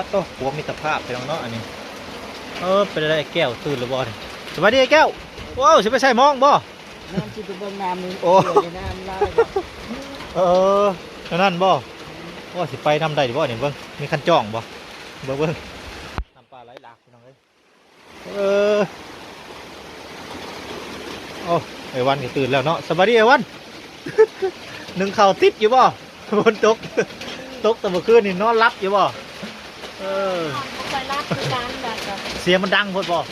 ໂອ້ ຂົວມິດຕະພາບ ພີ່ນ້ອງເນາະ ອັນນີ້. ເອີ ເປັນໃດ ອ້າຍແກ້ວຕື່ນແລ້ວບໍ່ນີ້? ສະບາຍດີອ້າຍແກ້ວ. ໂອ້ ຊິໄປໃສ່ມອງບໍ່? ນ້ຳຊິໄປເບິ່ງນ້ຳນີ້. ໂອ້ ນ້ຳລາຍ. ເອີ ແນວນັ້ນບໍ່? ໂອ້ ຊິໄປນຳໄດ້ບໍ່ນີ້? ເບິ່ງ ມີຄັນຈ້ອງບໍ່? ເບິ່ງ ເບິ່ງ ນ້ຳປາໄຫຼຫຼາກ ພີ່ນ້ອງເອີຍ. ເອີ ໂອ້ ອ້າຍວັນກໍຕື່ນແລ້ວເນາະ. ສະບາຍດີອ້າຍວັນ. ໜຶ້ງເຂົ້າຕິດຢູ່ບໍ່? ຝົນຕົກ ຕົກແຕ່ເມື່ອຄືນນີ້ ນອນຫຼັບຢູ່ບໍ່? ເອີ ນອນບໍ່ຄ່ອຍຫຼັບຄືກັນ ແບບ ແບບ ສຽງມັນດັງໂພດບໍ່? ມັ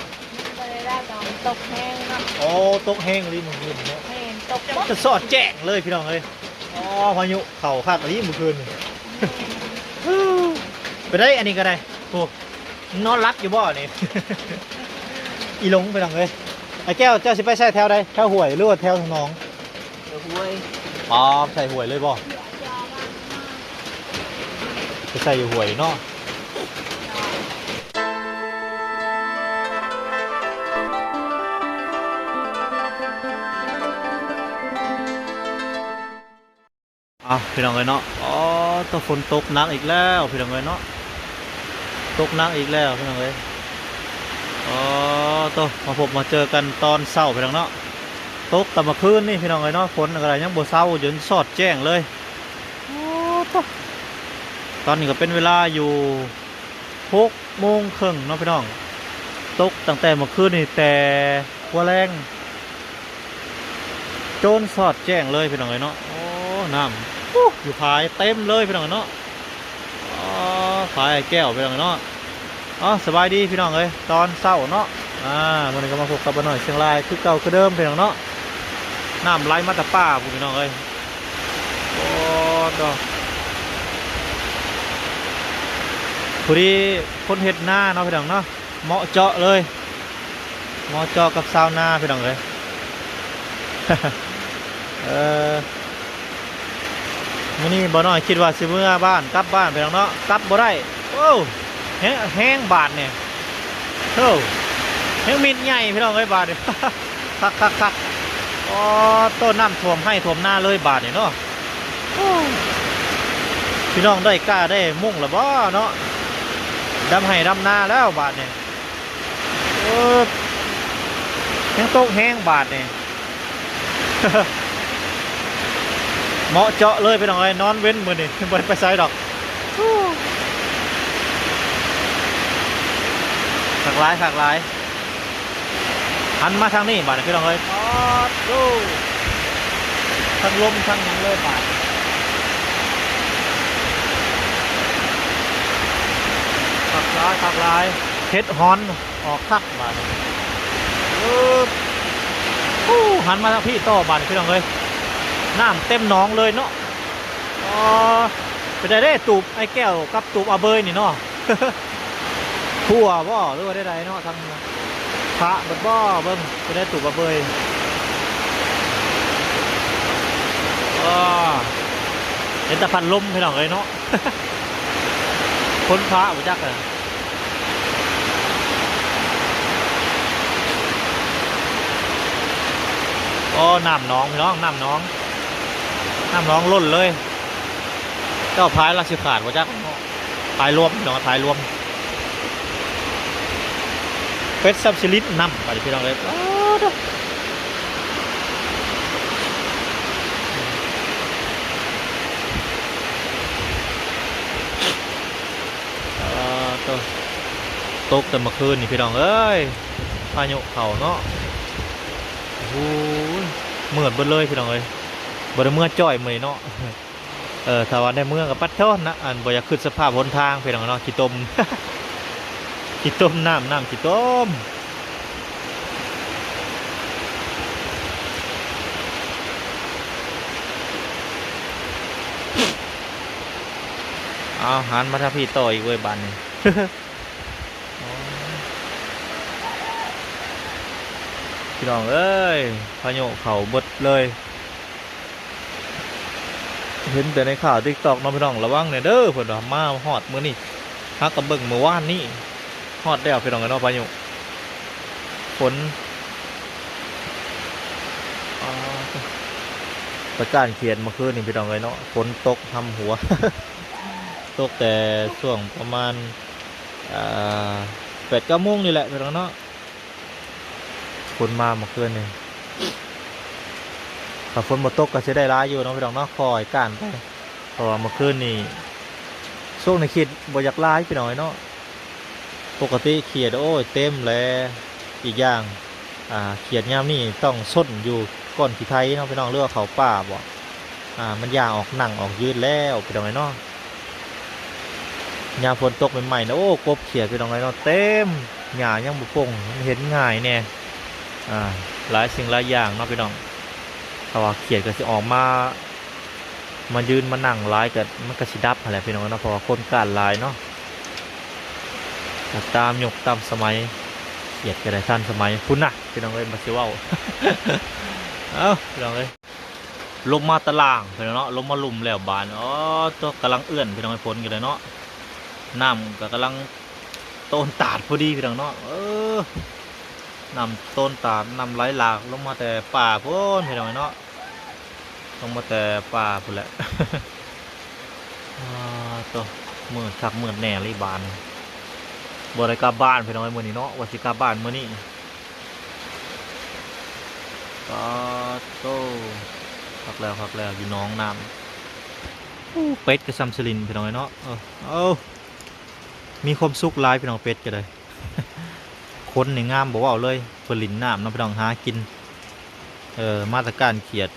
ນບໍ່ໄດ້ດັງດອກ ມັນຕົກແຮງເນາະ. ໂອ້ ຕົກແຮງອີ່ຫຼີເມື່ອຄືນນີ້ເນາະ. ແມ່ນ ຕົກ ຈະສອດແຈ້ງເລີຍ ພີ່ນ້ອງເອີຍ. ອໍ ພາຍຸເຂົ້າຄັກອີ່ຫຼີເມື່ອຄືນນີ້. ແມ່ນ ເປັນໃດ ອັນນີ້ກໍໄດ້ ໂອ້ ນອນຫຼັບຢູ່ບໍ່ນີ້? ອີຫຼົງ ພີ່ນ້ອງເອີຍ. ອ້າຍແກ້ວ ເຈົ້າຊິໄປໃສ່ແຖວໃດ? ແຖວຫ້ວຍ ຫຼືວ່າແຖວໜອງ? ແຖວຫ້ວຍ. ປາບ ໃສ່ຫ້ວຍເລີຍບໍ່? ໄປໃສ່ຢູ່ຫ້ວຍເນາະ. ອ້າວ ພີ່ນ້ອງເອີຍເນາະ. ອໍ ໂຕ ຝົນຕົກໜັກອີກແລ້ວ ພີ່ນ້ອງເອີຍເນາະ. ຕົກໜັກອີກແລ້ວ ພີ່ນ້ອງເອີຍ. ອໍ ໂຕ ມາພົບມາເຈີກັນຕອນເຊົ້າ ພີ່ນ້ອງເນາະ. ຕົກແຕ່ເມື່ອຄືນນີ້ ພີ່ນ້ອງເອີຍເນາະ. ຝົນກໍໄດ້ ຍັງບໍ່ເຊົາ ຈົນສອດແຈ້ງເລີຍ. ອໍ ໂຕ ຕອນນີ້ກໍເປັນເວລາຢູ່ ຫົກໂມງເຄິ່ງເນາະ ພີ່ນ້ອງ. ຕົກຕັ້ງແຕ່ເມື່ອຄືນນີ້ ແຕ່ຫົວແລງ ຈົນສອດແຈ້ງເລີຍ ພີ່ນ້ອງເອີຍເນາະ. ໂອ້ ນ້ຳ ໂອ້ ຢູ່ຝາຍເຕັມເລີຍ ພີ່ນ້ອງເອີຍເນາະ. ອໍ ຝາຍອ້າຍແກ້ວ ພີ່ນ້ອງເອີຍເນາະ. ອໍ ສະບາຍດີ ພີ່ນ້ອງເອີຍ ຕອນເຊົ້າເນາະ. ອ່າ ມື້ນີ້ກໍມາພົບກັບປ້ານ້ອຍຊຽງລາຍຄືເກົ່າຄືເດີມ ພີ່ນ້ອງເນາະ. ນ້ຳໄຫຼມາແຕ່ປ່າພຸ້ນ ພີ່ນ້ອງເອີຍ. ໂອ້ ໂຕ ພໍດີຄົນເຮັດນາເນາະ ພີ່ນ້ອງເນາະ. ເໝາະເຈາະເລີຍ ເໝາະເຈາະກັບຊາວນາ ພີ່ນ້ອງເອີຍ. ເອີ ມື້ນີ້ບ່າວນ້ອຍຄິດວ່າຊິເມືອບ້ານ ກັບບ້ານ ພີ່ນ້ອງເນາະ. ກັບບໍ່ໄດ້ ໂອ້ ແຮງ ແຮງບາດນີ້. ໂອ້ ແຮງມິດໃຫຍ່ ພີ່ນ້ອງເອີຍ ບາດນີ້. ຄັກໆໆ. ອໍ ໂຕ ນ້ຳຖ້ວມໄຮ່ຖ້ວມນາເລີຍບາດນີ້ເນາະ. ໂອ້ ພີ່ນ້ອງໄດ້ກ້າໄດ້ມຸ້ງແລ້ວບໍ່ເນາະ? ດຳໄຮ່ດຳນາແລ້ວບາດນີ້. ເອີ ແຮງຕົກແຮງບາດນີ້. ເໝາະເຈາະເລີຍ ພີ່ນ້ອງເອີຍ ນອນເວັນມື້ນີ້ ບໍ່ໄດ້ໄປໃສດອກ. ຄັກຫຼາຍ ຄັກຫຼາຍ. ຫັນມາທາງນີ້ບາດນີ້ ພີ່ນ້ອງເອີຍ. ປາດໂທ້ ທັງລົມທັງຫຍັງເລີຍບາດ. ຄັກຫຼາຍ ຄັກຫຼາຍ. ເຫັດຫອນອອກຄັກບາດນີ້. ເອີ ໂອ້ ຫັນມາທາງພີ້ຕໍ່ບາດນີ້ ພີ່ນ້ອງເອີຍ. ນ້ຳເຕັມໜອງເລີຍເນາະ. ອໍ ເປັນໃດເດ້ ຕູບອ້າຍແກ້ວກັບຕູບອາເບີຍນີ້ເນາະ? ທົ່ວບໍ່ ຫຼືວ່າໃດໆເນາະ? ທາງພະເບິດບໍ່? ເບິ່ງ ເປັນໃດຕູບອາເບີຍ. ອໍ ເຫັນແຕ່ພັດລົມ ພີ່ນ້ອງເອີຍເນາະ. ຄົນພະບໍ່ຈັກ. ອໍ ນ້ຳໜອງ ພີ່ນ້ອງ ນ້ຳໜອງ ນ້ຳໜອງລົ້ນເລີຍ. ເຈົ້າພາຍລາວຊິຂາດບໍ່ຈັກ. ພາຍລວມ ພີ່ນ້ອງ ພາຍລວມ. ເປັດຊຳຊິລິດນ້ຳບາດນີ້ ພີ່ນ້ອງເອີຍ. ປາດໂທ້ ອ່າ ໂຕ ຕົກແຕ່ເມື່ອຄືນນີ້ ພີ່ນ້ອງເອີຍ. ພາຍຸເຂົ້າເນາະ. ໂອ້ຍ ມືດເບິດເລີຍ ພີ່ນ້ອງເອີຍ. ບໍ່ໄດ້ເມືອຈ້ອຍມື້ນີ້ເນາະ. ເອີ ຖ້າວ່າໄດ້ເມືອກໍປັດໂທ້ນະ ອັນ ບໍ່ຢາກຄິດສະພາບຫົນທາງ ພີ່ນ້ອງເນາະ. ຂີ້ຕົມ ຂີ້ຕົມ ນ້ຳ ນ້ຳຂີ້ຕົມ. ເອົາ ຫັນມາທາງພີ້ຕໍ່ອີກເວີຍບາດນີ້. ພີ່ນ້ອງເອີຍ ພາຍຸເຂົ້າເບິດເລີຍ. ເຫັນແຕ່ໃນຂ່າວຕິກຕອກເນາະ ພີ່ນ້ອງ ລະວັງແດ່ເດີ ເພິ່ນວ່າ. ມາຮອດມື້ນີ້ ຫາກໍເບິ່ງມື້ວານນີ້ ຮອດແລ້ວ ພີ່ນ້ອງເອີຍເນາະ. ພາຍຸ ຝົນ ປາດໂທ້ ປະການຂຽນເມື່ອຄືນນີ້ ພີ່ນ້ອງເອີຍເນາະ ຝົນຕົກຮຳຫົວ. ຕົກແຕ່ຊ່ວງປະມານ ເອີ ແປດເກົ້າໂມງນີ້ແຫຼະພີ່ນ້ອງເນາະ ຝົນມາເມື່ອຄືນນີ້. ຖ້າຝົນບໍ່ຕົກກໍຊິໄດ້ຫຼາຍຢູ່ເນາະພີ່ນ້ອງເນາະ ຄ່ອຍກ້ານໄປ ເພາະວ່າເມື່ອຄືນນີ້ ຊ່ວງນີ້ຂຽດບໍ່ຢາກຫຼາຍພີ່ນ້ອງເອີຍເນາະ. ປົກກະຕິຂຽດ ໂອ້ຍ ເຕັມແຫຼະ. ອີກຢ່າງ ອ່າ ຂຽດຍາມນີ້ຕ້ອງຊົນຢູ່ກ້ອນຂີ້ໄພເນາະພີ່ນ້ອງ ຫຼືວ່າເຂົ້າປ່າບໍ ອ່າ ມັນຢາກອອກນັ່ງອອກຍືນແລ້ວພີ່ນ້ອງເອີຍເນາະ. ຍາມຝົນຕົກໃໝ່ໆນະ ໂອ້ ກົບຂຽດພີ່ນ້ອງເອີຍເນາະ ເຕັມ ຫຍ້າຍັງບໍ່ປົງ ມັນເຫັນງ່າຍແດ່ ອ່າ ຫຼາຍສິ່ງຫຼາຍຢ່າງເນາະພີ່ນ້ອງ. ຖ້າວ່າຂຽດກໍຊິອອກມາ ມາຢືນມານັ່ງຫຼາຍກໍ ມັນກໍຊິດັບຫັ້ນແຫຼະພີ່ນ້ອງເນາະ ເພາະວ່າຄົນກ້ານຫຼາຍເນາະ. ກໍຕາມຍຸກຕາມສະໄໝ ຂຽດກໍໄດ້ທັນສະໄໝພຸ້ນນະພີ່ນ້ອງເອີຍ ມາຊິເວົ້າ ເອົ້າ ພີ່ນ້ອງເອີຍ ລົງມາຕາລ່າງພີ່ນ້ອງເນາະ ລົງມາລຸ່ມແລ້ວບາດນີ້ ອໍ ຕົກກຳລັງເອື້ອນພີ່ນ້ອງເອີຍ ຝົນກໍໄດ້ເນາະ ນ້ຳກໍກຳລັງໂຕນຕາດພໍດີພີ່ນ້ອງເນາະ. ເອີ ນ້ຳໂຕນຕາດ ນ້ຳໄຫຼຫຼາກລົງມາແຕ່ປ່າພຸ້ນພີ່ນ້ອງເນາະ ລົງມາແຕ່ປ່າພຸ້ນແຫຼະ. ອາ ໂຕ ມືດຄັກມືດແນ່ເລີຍບາດນີ້ ບໍ່ໄດ້ກັບບ້ານພີ່ນ້ອງເອີຍ ມື້ນີ້ເນາະ ວ່າຊິກັບບ້ານມື້ນີ້. ປາດໂທ້ ຄັກແລ້ວ ຄັກແລ້ວ ຢູ່ໜອງນ້ຳ. ໂອ້ ເປັດກໍຊ່ຳສະລິນພີ່ນ້ອງເອີຍເນາະ ເອີ ເອົ້າ ມີຄວາມສຸກຫຼາຍພີ່ນ້ອງ ເປັດກໍໄດ້. ຄົນນີ້ງາມບໍ່ເວົ້າເລີຍ ເພິ່ນຫຼິ້ນນ້ຳເນາະພີ່ນ້ອງ ຫາກິນ ເອີ ມາແຕ່ກ້ານຂຽດ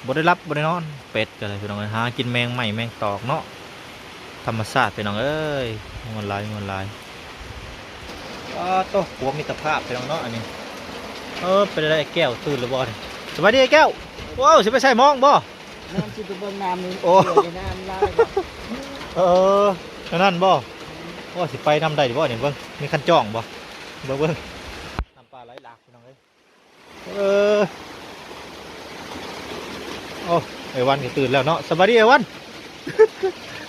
ບໍ່ໄດ້ຫຼັບບໍ່ໄດ້ນອນ ເປັດກໍໄດ້ພີ່ນ້ອງເອີຍ ຫາກິນແມງໄມ້ແມງຕອກເນາະ ທຳມະຊາດພີ່ນ້ອງເອີຍ. ມ່ວນຫຼາຍ ມ່ວນຫຼາຍ. ປາດໂທ້ ຂົວມິດຕະພາບພີ່ນ້ອງເນາະ ອັນນີ້ ເອີ ເປັນໃດ ອ້າຍແກ້ວຕື່ນແລ້ວບໍ່ນີ້? ສະບາຍດີອ້າຍແກ້ວ. ວ້າວ ຊິໄປໃສ່ມອງບໍ່? ແມ່ນ ຊິໄປເບິ່ງນ້ຳນີ້ ໂອ້ ເປັນນ້ຳລາຍບໍ່? ເອີ ອັນນັ້ນບໍ່? ໂອ້ ຊິໄປນຳໄດ້ບໍ່ນີ້ ເບິ່ງ ມີຄັນຈ້ອງບໍ່? ເບິ່ງ ເບິ່ງ ນ້ຳປາໄຫຼຫຼາກພີ່ນ້ອງເອີຍ. ເອີ ໂອ້ ອ້າຍວັນກໍຕື່ນແລ້ວເນາະ. ສະບາຍດີອ້າຍວັນ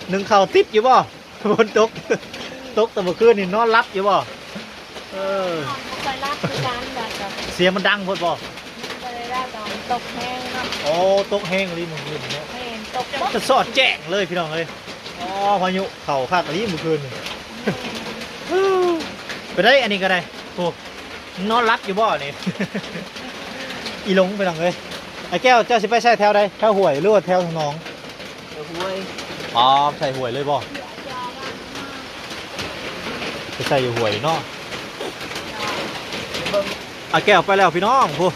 ໜຶ້ງເຂົ້າຕິດຢູ່ບໍ່? ຝົນຕົກ ຕົກແຕ່ເມື່ອຄືນນີ້ ນອນຫຼັບຢູ່ບໍ່? ເອີ ນອນບໍ່ຄ່ອຍຫຼັບຄືກັນ ວ່າກໍ ສຽງມັນດັງໂພດບໍ່? ມັນບໍ່ໄດ້ດັງດອກ ມັນຕົກແຮງເນາະ. ໂອ້ ຕົກແຮງອີ່ຫຼີມື້ຄືນນີ້ເນາະ. ແມ່ນ ຕົກ ຈະສອດແຈ້ງເລີຍພີ່ນ້ອງເອີຍ. ອໍ ພາຍຸເຂົ້າຄັກອີ່ຫຼີມື້ຄືນນີ້. ເປັນໃດ ອັນນີ້ກໍໄດ້ ໂອ້ ນອນຫຼັບຢູ່ບໍ່ນີ້? ອີ່ຫຼົງພີ່ນ້ອງເອີຍ. ອ້າຍແກ້ວ ເຈົ້າຊິໄປໃສ່ແຖວໃດ? ແຖວຫ້ວຍ ຫຼືວ່າແຖວໜອງ? ແຖວຫ້ວຍ. ອໍ ໃສ່ຫ້ວຍເລີຍບໍ່? ໄປໃສ່ຢູ່ຫ້ວຍເນາະ. ອ້າຍແກ້ວໄປແລ້ວພີ່ນ້ອງ ພຸ້ນ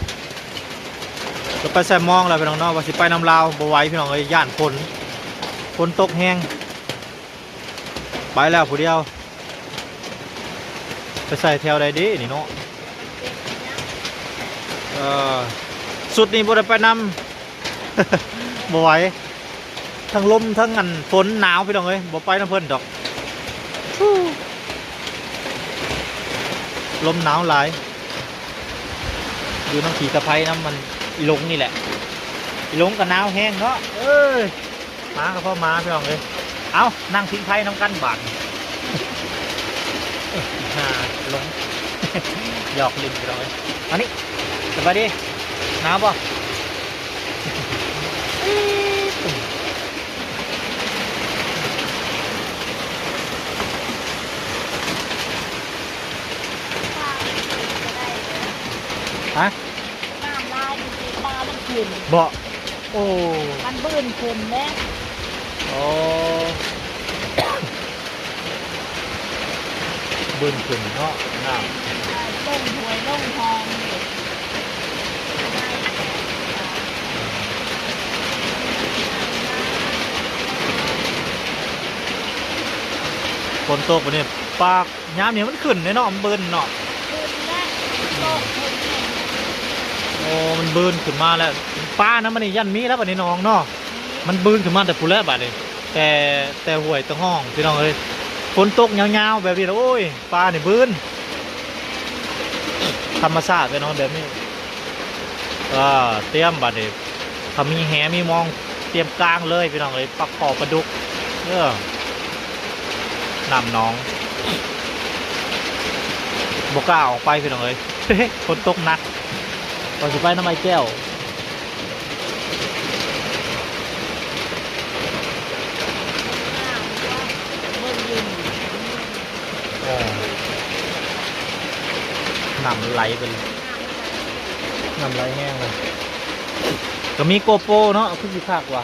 ລາວໄປໃສ່ມອງແລ້ວພີ່ນ້ອງເນາະ. ວ່າຊິໄປນຳລາວ ບໍ່ໄຫວພີ່ນ້ອງເອີຍ ຢ້ານຝົນ ຝົນຕົກແຮງ. ໄປແລ້ວຜູ້ດຽວ. ໄປໃສ່ແຖວໃດເດນີ້ເນາະ? ເອີ ຊຸດນີ້ບໍ່ໄດ້ໄປນຳ ບໍ່ໄຫວ ທັງລົມທັງອັນຝົນ ໜາວພີ່ນ້ອງເອີຍ. ບໍ່ໄປນຳເພິ່ນດອກ ລົມໜາວຫຼາຍ. ຢູ່ນຳຂີ້ຕະໄພ ນຳມັນອີ່ຫຼົງນີ້ແຫຼະ. ອີ່ຫຼົງກໍໜາວແຮງເນາະ ເອີຍ. ໝາກໍພໍໝາພີ່ນ້ອງເອີຍ. ເອົ້າ ນັ່ງຜິງໄຟນຳກັນບາດນີ້. ຫາລົງ ຫຍອກຫຼິ້ນພີ່ນ້ອງເອີຍ. ອັນນີ້ ສະບາຍດີ ໜາວບໍ່? ຮະ? ນ້ຳຫຼາຍ ປາມັນຂຶ້ນ ບໍ່? ໂອ້ ມັນບືນຂຶ້ນເດ້. ໂອ້ ບືນຂຶ້ນເນາະ ນ້ຳ ລົງຫ້ວຍລົງຄອງເດ້. ຝົນຕົກບັດນີ້ ປາ ຍາມນີ້ມັນຂຶ້ນເດ້ເນາະ ມັນບືນເນາະ. ໂອ້ ມັນບືນຂຶ້ນມາແລ້ວ ປານຳບັດນີ້ ຢ້ານມີແລ້ວບັດນີ້ ໜອງເນາະ. ມັນບືນຂຶ້ນມາແຕ່ພຸ້ນແຫຼະບັດນີ້ ແຕ່ ແຕ່ຫ້ວຍແຕ່ຮ່ອງ ພີ່ນ້ອງເອີຍ. ຝົນຕົກຍາວໆແບບນີ້ ໂອ້ຍ ປານີ້ບືນ ທຳມະຊາດເລີຍເນາະແບບນີ້. ເອີ ຕຽມບັດນີ້ ຖ້າມີແຫມີມອງ ຕຽມກາງເລີຍພີ່ນ້ອງເອີຍ ປາຄໍ່ປາດຸກ. ເອີ ນ້ຳໜອງ ບໍ່ກ້າອອກໄປພີ່ນ້ອງເອີຍ ຝົນຕົກໜັກ. ວ່າຊິໄປນຳອ້າຍແກ້ວ. ນ້ຳໄຫຼໄປເລີຍ ນ້ຳໄຫຼແຮງເລີຍ. ກໍມີໂກໂປຣເນາະ ຄືຊິຄັກວ່າ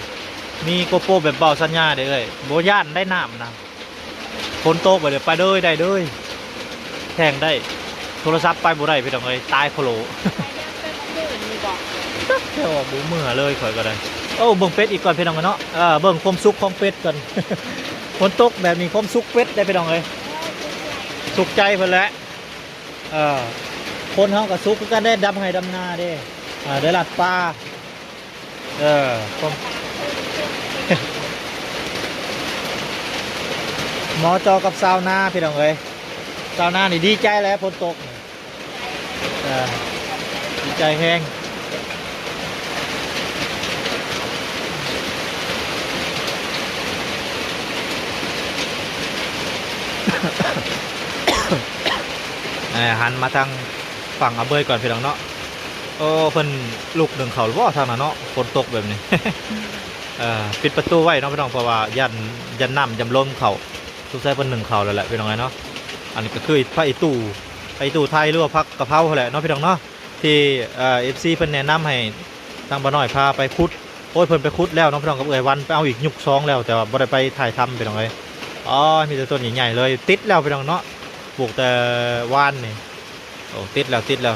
ມີໂກໂປຣແບບເບົາສັນຍາເດ້ເອີຍ ບໍ່ຢ້ານໄດ້ນ້ຳນະ. ຝົນຕົກໄປເລີຍ ໄປເລີຍ ໄດ້ເລີຍ ແທງໄດ້. ໂທລະສັບໄປບໍ່ໄດ້ພີ່ນ້ອງເອີຍ ຕາຍໂຄໂລ. ຈັກແຕ່ວ່າບໍ່ເມືອເລີຍຂ້ອຍກໍໄດ້. ໂອ້ ເບິ່ງເປັດອີກກ່ອນພີ່ນ້ອງເອີຍເນາະ. ເອີ ເບິ່ງຄວາມສຸກຂອງເປັດກ່ອນ. ຝົນຕົກແບບນີ້ຄວາມສຸກເປັດໄດ໋ພີ່ນ້ອງເອີຍ ສຸກໃຈເພິ່ນແຫຼະ. ເອີ ຄົນເຮົາກໍສຸກຄືກັນເດ້ ດຳໄຮ່ດຳນາເດ້ ເອີ ໄດ້ລັດປ່າ. ເອີ ເໝາະເຈາະກັບຊາວນາພີ່ນ້ອງເອີຍ ຊາວນານີ້ດີໃຈແຫຼະຝົນຕົກ. ເອີ ດີໃຈແຮງ. ເອີ ຫັນມາທາງຝັ່ງອາເບີຍກ່ອນພີ່ນ້ອງເນາະ. ໂອ້ ເພິ່ນລຸກໜຶ້ງເຂົ້າບໍ່ທາງນັ້ນເນາະ ຝົນຕົກແບບນີ້. ເອີ ປິດປະຕູໄວ້ເນາະພີ່ນ້ອງ ເພາະວ່າຢ້ານ ຢ້ານນ້ຳຢ້ານລົມເຂົ້າ. ສົງໄສເພິ່ນໜຶ້ງເຂົ້າແລ້ວແຫຼະພີ່ນ້ອງເອີຍເນາະ. ອັນນີ້ກໍຄືຜັກອີ່ຕູ່ ຜັກອີ່ຕູ່ໄທ ຫຼືວ່າຜັກກະເພົາຫັ້ນແຫຼະເນາະພີ່ນ້ອງເນາະ ທີ່ ເອີ ເອັຟຊີ ເພິ່ນແນະນຳໃຫ້ທາງບ່າວນ້ອຍພາໄປຂຸດ. ໂອ້ຍ ເພິ່ນໄປຂຸດແລ້ວເນາະພີ່ນ້ອງ ກັບເອື້ອຍວັນ ໄປເອົາອີກຍຸກສອງແລ້ວ ແຕ່ວ່າບໍ່ໄດ້ໄປຖ່າຍທຳພີ່ນ້ອງເອີຍ. ອໍ ມີແຕ່ຕົ້ນໃຫຍ່ໆເລີຍ ຕິດແລ້ວພີ່ນ້ອງເນາະ ປູກແຕ່ວານນີ້. ໂອ້ ຕິດແລ້ວ ຕິດແລ້ວ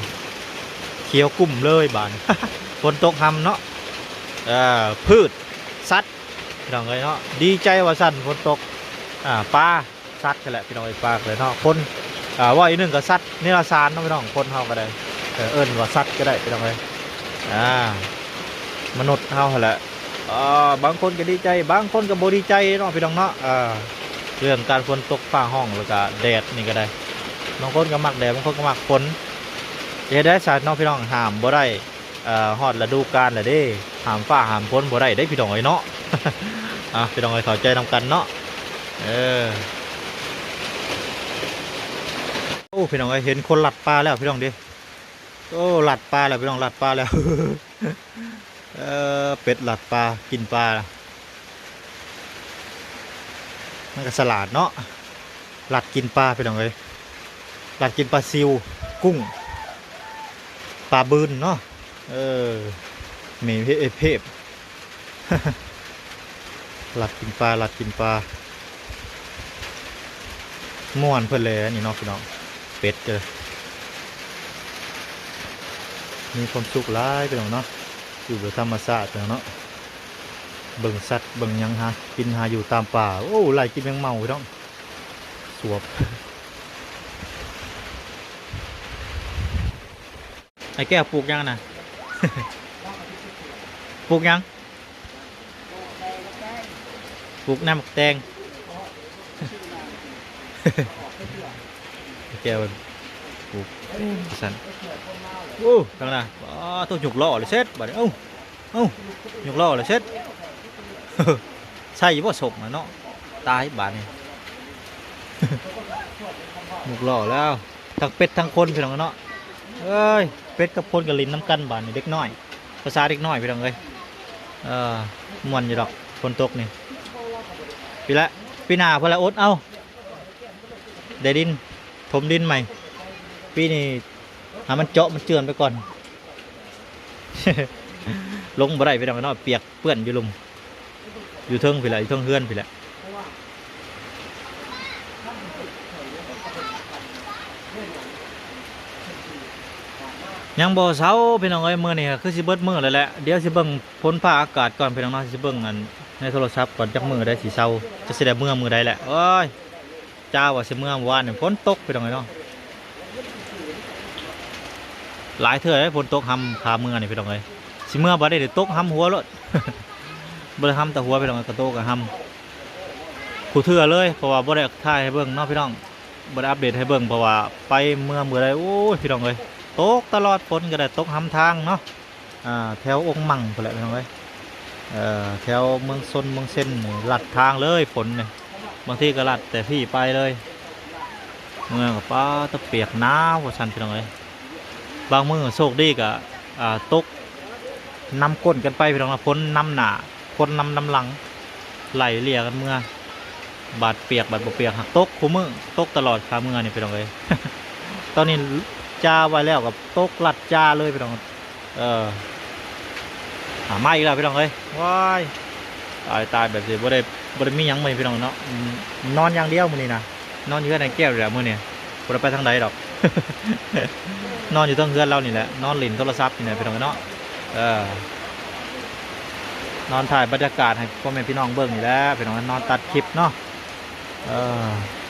ຂຽວກຸ້ມເລີຍບາດນີ້ ຝົນຕົກຮຳເນາະ. ເອີ ພືດ ສັດ ພີ່ນ້ອງເອີຍເນາະ ດີໃຈວ່າຊັ້ນ ຝົນຕົກ. ອາ ປາ ສັດຫັ້ນແຫຼະພີ່ນ້ອງເອີຍ ປາກະເລີຍເນາະ. ຄົນ ອາ ເວົ້າອີກໜຶ່ງກໍສັດນິລະສານເນາະພີ່ນ້ອງ ຄົນເຮົາກໍໄດ້ ເອີ ເອີ້ນວ່າສັດກໍໄດ້ພີ່ນ້ອງເອີຍ. ອາ ມະນຸດເຮົາຫັ້ນແຫຼະ. ອາ ບາງຄົນກໍດີໃຈ ບາງຄົນກໍບໍ່ດີໃຈເນາະພີ່ນ້ອງເນາະ. ອາ ເລື່ອງການຝົນຕົກຟ້າຮ້ອງ ແລ້ວກໍແດດນີ້ກໍໄດ້ ບາງຄົນກໍມັກແດດ ບາງຄົນກໍມັກຝົນ. ຈະເຮັດໄດ້ຊະເນາະພີ່ນ້ອງ ຫ້າມບໍ່ໄດ້. ເອີ ຮອດລະດູການແລ້ວເດ້ ຫ້າມຟ້າຫ້າມຝົນບໍ່ໄດ້ເດ້ພີ່ນ້ອງເອີຍເນາະ. ອ່າ ພີ່ນ້ອງເອີຍ ເຂົ້າໃຈນຳກັນເນາະ. ເອີ ໂອ້ ພີ່ນ້ອງເອີຍ ເຫັນຄົນລັດປາແລ້ວພີ່ນ້ອງເດ້. ໂອ້ ລັດປາແລ້ວພີ່ນ້ອງ ລັດປາແລ້ວ. ເອີ ເປັດລັດປາ ກິນປາ ມັນກໍສະຫຼາດເນາະ. ລັດກິນປາພີ່ນ້ອງເອີຍ ລັດກິນປາຊິວ ກຸ້ງ ປາບືນເນາະ. ເອີ ມີເພບ ລັດກິນປາ ລັດກິນປາ ມ່ວນເພິ່ນແຫຼະນີ້ເນາະພີ່ນ້ອງ. ເປັດເດີ ມີຄວາມສຸກຫຼາຍພີ່ນ້ອງເນາະ ຢູ່ແບບທຳມະຊາດເນາະ. ເບິ່ງສັດເບິ່ງຫຍັງ ຫາກິນຫາຢູ່ຕາມປ່າ. ໂອ້ ໄລ່ກິນແມງເມົາພີ່ນ້ອງ ສວບ. ໄອ້ແກ້ວ ປູກຫຍັງນະ? ປູກຫຍັງ? ປູກນ້ຳໝາກແຕງ. ໄອ້ແກ້ວ ປູກຊັ້ນ. ໂອ້ ທາງໜ້າ ອໍ ໂຕ ຍົກລໍ້ເລີຍເສັດບາດນີ້. ເອົ້າ ເອົ້າ ຍົກລໍ້ເລີຍເສັດ. ໃສ່ຢູ່ບໍ່ສົກນະເນາະ? ຕາຍບາດນີ້ ຍົກລໍ້ແລ້ວ. ທັງເປັດທັງຄົນພີ່ນ້ອງເນາະ. ເອີຍ ເປັດກັບຄົນກໍຫຼິ້ນນຳກັນບາດນີ້ ເດັກນ້ອຍ ພາສາເດັກນ້ອຍພີ່ນ້ອງເອີຍ. ເອີ ມ່ວນຢູ່ດອກ ຝົນຕົກນີ້. ປີລະ ປີໜ້າພຸ້ນລະອົດເອົາ ໄດ້ດິນ ຖົມດິນໃໝ່. ປີນີ້ໃຫ້ມັນເຈາະມັນເຈື່ອນໄປກ່ອນ. ລົງບໍ່ໄດ້ພີ່ນ້ອງເນາະ ປຽກເປື້ອນຢູ່ລຸ່ມ ຢູ່ເທິງພີ້ແຫຼະ ຢູ່ເທິງເຮືອນພີ້ແຫຼະ. ຍັງບໍ່ເຊົາພີ່ນ້ອງເອີຍ ມື້ນີ້ຄືຊິເບິດມື້ແລ້ວແຫຼະ. ດຽວຊິເບິ່ງຝົນຟ້າອາກາດກ່ອນພີ່ນ້ອງເນາະ ຊິເບິ່ງອັນໃນໂທລະສັບກ່ອນ ຈັກມື້ໃດຊິເຊົາ ຈັກຊິໄດ້ເມືອມື້ໃດແຫຼະ. ໂອ້ຍ ຈ້າວ່າຊິເມືອ ມື້ວານນີ້ຝົນຕົກພີ່ນ້ອງເອີຍເນາະ. ຫຼາຍເທື່ອເດ້ຝົນຕົກຮຳຂາເມືອນີ້ພີ່ນ້ອງເອີຍ. ຊິເມືອບັດນີ້ຕົກຮຳຫົວໂລດ ບໍ່ໄດ້ຮຳແຕ່ຫົວພີ່ນ້ອງເອີຍ ກະໂຕກະຮຳຄູ່ເທື່ອເລີຍ. ເພາະວ່າບໍ່ໄດ້ຖ່າຍໃຫ້ເບິ່ງເນາະພີ່ນ້ອງ ບໍ່ໄດ້ອັບເດດໃຫ້ເບິ່ງ ເພາະວ່າໄປເມືອມື້ໃດ ໂອ້ຍ ພີ່ນ້ອງເອີຍ ຕົກຕະຫຼອດ ຝົນກະໄດ້ຕົກຮຳທາງເນາະ. ອ່າ ແຖວອົງມັ່ງພຸ້ນແຫຼະພີ່ນ້ອງເອີຍ. ເອີ ແຖວເມືອງຊົນເມືອງເຊັນນີ້ລັດທາງເລີຍຝົນນີ້ ບາງທີກໍລັດແຕ່ພີ້ໄປເລີຍ. ເມືອກໍປາຕະປຽກໜາວວ່າຊັ້ນພີ່ນ້ອງເອີຍ. ບາງມື້ໂຊກດີກໍ ອ່າ ຕົກນຳກົ້ນກັນໄປພີ່ນ້ອງ ຝົນນຳໜ້າ ຝົນນຳ ນຳຫຼັງ ໄລ່ເລ່ຍກັນເມືອ. ບາດປຽກບາດບໍ່ປຽກ ຫາກຕົກຄູ່ມື້ ຕົກຕະຫຼອດຂາເມືອນີ້ພີ່ນ້ອງເອີຍ. ຕອນນີ້ ຈາໄວ້ແລ້ວກໍຕົກລັດຈາເລີຍພີ່ນ້ອງ. ເອີ ອາ ມາອີກແລ້ວພີ່ນ້ອງເອີຍ. ວ້າຍ ຕາຍ ຕາຍ ແບບນີ້ບໍ່ໄດ້ ບໍ່ໄດ້ມີຫຍັງມື້ນີ້ພີ່ນ້ອງເນາະ. ອືມ ນອນຢ່າງດຽວມື້ນີ້ນະ ນອນຢູ່ເຮືອນອ້າຍແກ້ວນີ້ແຫຼະມື້ນີ້ ບໍ່ໄດ້ໄປທາງໃດດອກ. ນອນຢູ່ເທິງເຮືອນລາວນີ້ແຫຼະ ນອນຫຼິ້ນໂທລະສັບນີ້ແຫຼະພີ່ນ້ອງເນາະ. ເອີ ນອນຖ່າຍບັນຍາກາດໃຫ້ພໍ່ແມ່ພີ່ນ້ອງເບິ່ງນີ້ແຫຼະພີ່ນ້ອງ ນອນຕັດຄລິບເນາະ. ເອີ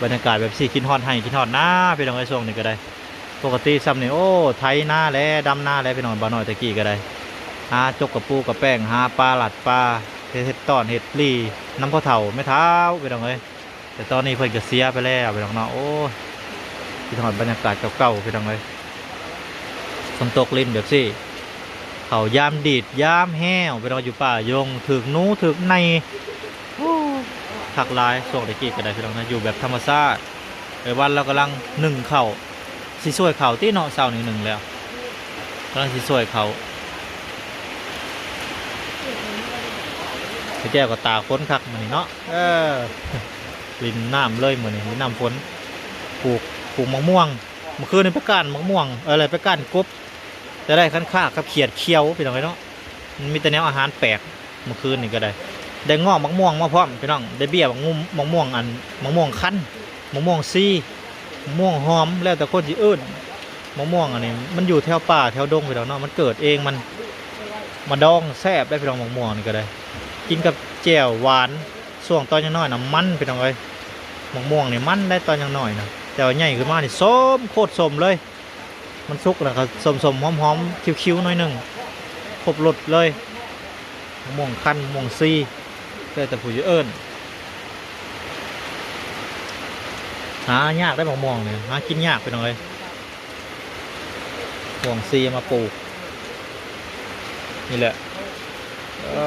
ບັນຍາກາດແບບຊີ້ ຄິດຮອດໄຮ່ຄິດຮອດນາພີ່ນ້ອງເອີຍ ຊ່ວງນີ້ກໍໄດ້. ປົກກະຕິຊ່ຳນີ້ ໂອ້ ໄຖນາແຫຼະ ດຳນາແຫຼະພີ່ນ້ອງ. ບ່າວນ້ອຍແຕ່ກີ້ກໍໄດ້ ຫາຈົກກະປູກະແປ້ງ ຫາປາ ລັດປາ ເຮັດ ເຮັດຕ້ອນ ເຮັດລີ້ ນຳພໍ່ເຖົ້າແມ່ເຖົ້າພີ່ນ້ອງເອີຍ. ແຕ່ຕອນນີ້ເພິ່ນກໍເສຍໄປແລ້ວພີ່ນ້ອງເນາະ. ໂອ້ຍ ຄິດຮອດບັນຍາກາດເກົ່າໆ ພີ່ນ້ອງເອີຍ. ຝົນຕົກລິນແບບຊີ້ ເຂົ້າຍາມດີດຍາມແຫ້ວພີ່ນ້ອງ ຢູ່ປ່າຢົງ ຖືກໜູຖືກໄນ. ໂອ້ ຄັກຫຼາຍ ຊ່ວງແຕ່ກີ້ກໍໄດ້ພີ່ນ້ອງນະ ຢູ່ແບບທຳມະຊາດ. ໄອ້ວັນລາວກຳລັງໜຶ້ງເຂົ້າ ຊິຊ່ວຍເຂົ້າຕິເນາະ ເຊົ້ານີ້ໜຶ້ງແລ້ວ ກຳລັງຊິຊ່ວຍເຂົ້າ. ໄອ້ແກ້ວກໍຕາກຝົນຄັກມື້ນີ້ເນາະ. ເອີ ຫຼິ້ນນ້ຳເລີຍມື້ນີ້ ຫຼິ້ນນ້ຳຝົນ. ປູກ ປູກໝາກມ່ວງ ມື້ຄືນນີ້ໄປກ້ານໝາກມ່ວງ ເອີ ແລ້ວໄປກ້ານກົບ ແຕ່ໄດ້ຄັນຄາກກັບຂຽດຂຽວພີ່ນ້ອງເອີຍເນາະ. ມັນມີແຕ່ແນວອາຫານແປກ ມື້ຄືນນີ້ກໍໄດ້ ໄດ້ເງາະໝາກມ່ວງມາພ້ອມພີ່ນ້ອງ ໄດ້ເບ້ຍໝາກງຸ່ມ ໝາກມ່ວງອັນ ໝາກມ່ວງຄັນ ໝາກມ່ວງຊີ ໝາກມ່ວງຫອມ ແລ້ວແຕ່ຄົນຊິເອີ້ນ. ໝາກມ່ວງອັນນີ້ມັນຢູ່ແຖວປ່າແຖວດົງພີ່ນ້ອງເນາະ ມັນເກີດເອງ ມັນ ມາດອງແຊບໄດ໋ພີ່ນ້ອງ. ໝາກມ່ວງນີ້ກໍໄດ້ ກິນກັບແຈ່ວຫວານ ຊ່ວງຕອນຍັງນ້ອຍນະມັນພີ່ນ້ອງເອີຍ. ໝາກມ່ວງນີ້ມັນໄດ໋ຕອນຍັງນ້ອຍນະ ແຕ່ວ່າໃຫຍ່ຂຶ້ນມານີ້ສົ້ມ ໂຄດສົ້ມເລີຍ. ມັນສຸກແລ້ວກໍສົ້ມໆ ຫອມໆ ຄິວໆ ໜ້ອຍໜຶ່ງ ຄົບລົດເລີຍ. ໝາກມ່ວງຄັນ ໝາກມ່ວງຊີ ແລ້ວແຕ່ຜູ້ຊິເອີ້ນ. ຫາຍາກໄດ໋ໝາກມ່ວງນີ້ ຫາກິນຍາກພີ່ນ້ອງເອີຍ. ໝາກມ່ວງຊີມາປູກນີ້ແຫຼະ. ເອີ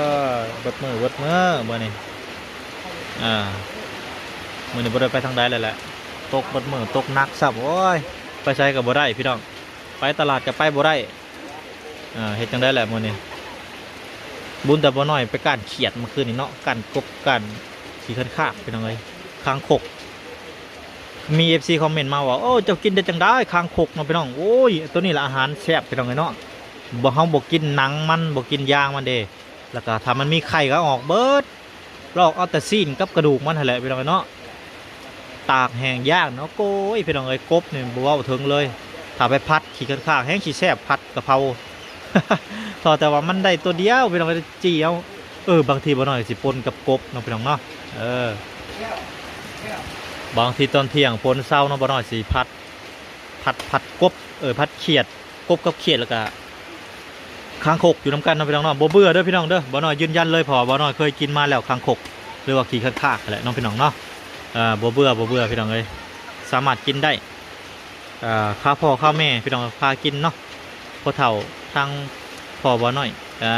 ເບິດມື້ເບິດມື້ມື້ນີ້ ອ່າ ມື້ນີ້ບໍ່ໄດ້ໄປທາງໃດເລີຍແຫຼະ ຕົກເບິດມື້ ຕົກໜັກຊ້ຳ. ໂອ້ຍ ໄປໃສກໍບໍ່ໄດ້ພີ່ນ້ອງ ໄປຕະຫຼາດກໍໄປບໍ່ໄດ້. ອ່າ ເຮັດຈັ່ງໃດແຫຼະມື້ນີ້. ບຸນແຕ່ບໍ່ນ້ອຍໄປກ້ານຂຽດເມື່ອຄືນນີ້ເນາະ ກ້ານກົບ ກ້ານຂີ້ຄັນຄາກ ພີ່ນ້ອງເອີຍ ຄາງຄົກ. ມີເອັຟຊີຄອມເມັນມາວ່າ ໂອ້ ເຈົ້າກິນໄດ້ຈັ່ງໃດຄາງຄົກເນາະພີ່ນ້ອງ. ໂອ້ຍ ໂຕນີ້ລະອາຫານແຊບ ພີ່ນ້ອງເອີຍເນາະ. ບໍ່ ເຮົາບໍ່ກິນໜັງມັນ ບໍ່ກິນຢາງມັນເດ້ ແລ້ວກໍຖ້າມັນມີໄຂ່ກໍເອົາອອກເບິດ. ລອກເອົາແຕ່ຊີ້ນກັບກະດູກມັນຫັ້ນແຫຼະ ພີ່ນ້ອງເນາະ. ຕາກແຫ້ງ ຍ່າງເນາະ ໂອ້ຍ ພີ່ນ້ອງເອີຍ ກົບນີ້ບໍ່ເວົ້າເຖິງເລີຍ. ຖ້າໄປຜັດ ຂີ້ຄັນຄາກ ແຮງຊິແຊບ ຜັດກະເພົາ. ເພາະແຕ່ວ່າມັນໄດ້ຕົວດຽວ ພີ່ນ້ອງເອີຍ ຈີ່ເອົາ. ເອີ ບາງທີບ່າວນ້ອຍຊິປົນກັບກົບເນາະ ພີ່ນ້ອງເນາະ. ເອີ ບາງທີຕອນທ່ຽງຝົນເຊົາເນາະ ບ່າວນ້ອຍຊິຜັດ ຜັດ ຜັດກົບ ເອີ ຜັດຂຽດ ກົບກັບຂຽດ ແລ້ວກະຄາງຄົກຢູ່ນຳກັນເນາະ ພີ່ນ້ອງເນາະ. ບໍ່ເບື່ອເດີພີ່ນ້ອງເດີ ບ່າວນ້ອຍຢືນຢັນເລີຍ ເພາະວ່າບ່າວນ້ອຍເຄີຍກິນມາແລ້ວ ຄາງຄົກ ຫຼືວ່າຂີ້ຄັນຄາກຫັ້ນແຫຼະເນາະ ພີ່ນ້ອງເນາະ. ເອີ ບໍ່ເບື່ອ ບໍ່ເບື່ອ ພີ່ນ້ອງເອີຍ ສາມາດກິນໄດ້. ເອີ ຄາພໍ່ຄາແມ່ ພີ່ນ້ອງ ພາກິນເນາະ ພໍ່ເຖົ້າ ທາງພໍ່ບ່າວນ້ອຍ ເອີ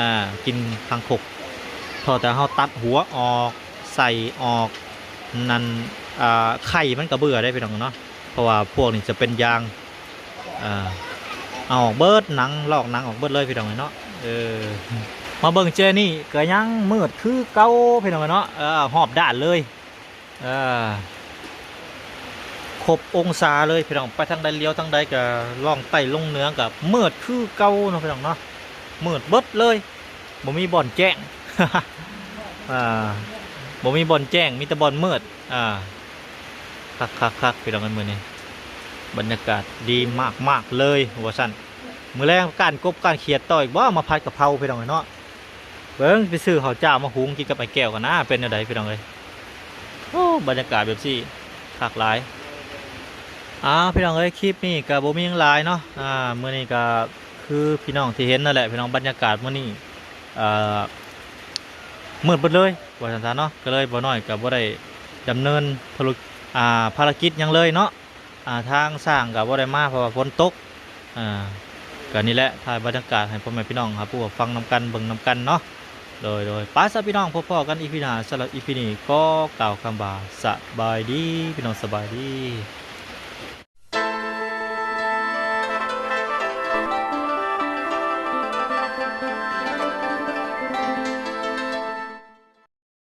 ກິນຄາງຄົກ ເພາະແຕ່ເຮົາຕັດຫົວອອກ ໃສ່ອອກ ນັ້ນ ອ່າ ໄຂ່ມັນກໍເບື່ອໄດ໋ ພີ່ນ້ອງເນາະ. ເພາະວ່າພວກນີ້ຈະເປັນຢາງ ອ່າ ເອົາອອກເບິດ ໜັງ ລອກໜັງອອກເບິດເລີຍ ພີ່ນ້ອງເອີຍເນາະ. ເອີ ມາເບິ່ງເຈ້ນີ້ກໍຍັງມືດຄືເກົ່າ ພີ່ນ້ອງເອີຍເນາະ. ເອີ ຮອບດ້ານເລີຍ ເອີ ຄົບອົງສາເລີຍ ພີ່ນ້ອງ. ໄປທາງໃດ ລ້ຽວທາງໃດກໍລ່ອງໃຕ້ລົງເໜືອ ກໍມືດຄືເກົ່າເນາະ ພີ່ນ້ອງເນາະ. ມືດເບິດເລີຍ ບໍ່ມີບ່ອນແຈ້ງ ອ່າ ບໍ່ມີບ່ອນແຈ້ງ ມີແຕ່ບ່ອນມືດ. ອ່າ ຄັກໆໆ ພີ່ນ້ອງເອີຍ ມື້ນີ້ບັນຍາກາດດີມາກໆເລີຍວ່າຊັ້ນ. ມື້ແລງກ້ານກົບກ້ານຂຽດຕໍ່ອີກບໍ່ ມາຜັດກະເພົາ ພີ່ນ້ອງເອີຍເນາະ. ເບິ່ງ ໄປຊື້ເຂົ້າຈ້າວມາຫຸງກິນກັບອ້າຍແກ້ວກັນນາ ເປັນແນວໃດ ພີ່ນ້ອງເອີຍ. ໂອ້ ບັນຍາກາດແບບຊີ້ ຄັກຫຼາຍ. ອ່າ ພີ່ນ້ອງເອີຍ ຄລິບນີ້ກໍບໍ່ມີຫຍັງຫຼາຍເນາະ. ອ່າ ມື້ນີ້ກໍຄືພີ່ນ້ອງທີ່ເຫັນນັ້ນແຫຼະ ພີ່ນ້ອງ ບັນຍາກາດມື້ນີ້ ອ່າ ມືດເບິດເລີຍວ່າຊັ້ນຊະເນາະ. ກໍເລີຍບ່າວນ້ອຍກໍບໍ່ໄດ້ດຳເນີນພາລະ ອ່າ ພາລະກິດຫຍັງເລີຍເນາະ. ອ່າ ທາງຊ່າງກໍບໍ່ໄດ້ມາ ເພາະວ່າຝົນຕົກ. ອ່າ ກໍນີ້ແຫຼະ ຖ່າຍບັນຍາກາດໃຫ້ພໍ່ແມ່ພີ່ນ້ອງຮັບຮູ້ຮັບຟັງນຳກັນ ເບິ່ງນຳກັນເນາະ. ໂດຍ ໂດຍ ໄປຊະພີ່ນ້ອງ ພົບພໍ້ກັນອີພີໜ້າ. ສຳລັບອີພີນີ້ຂໍກ່າວຄຳວ່າ ສະບາຍດີ ພີ່ນ້ອງ ສະບາຍດີ.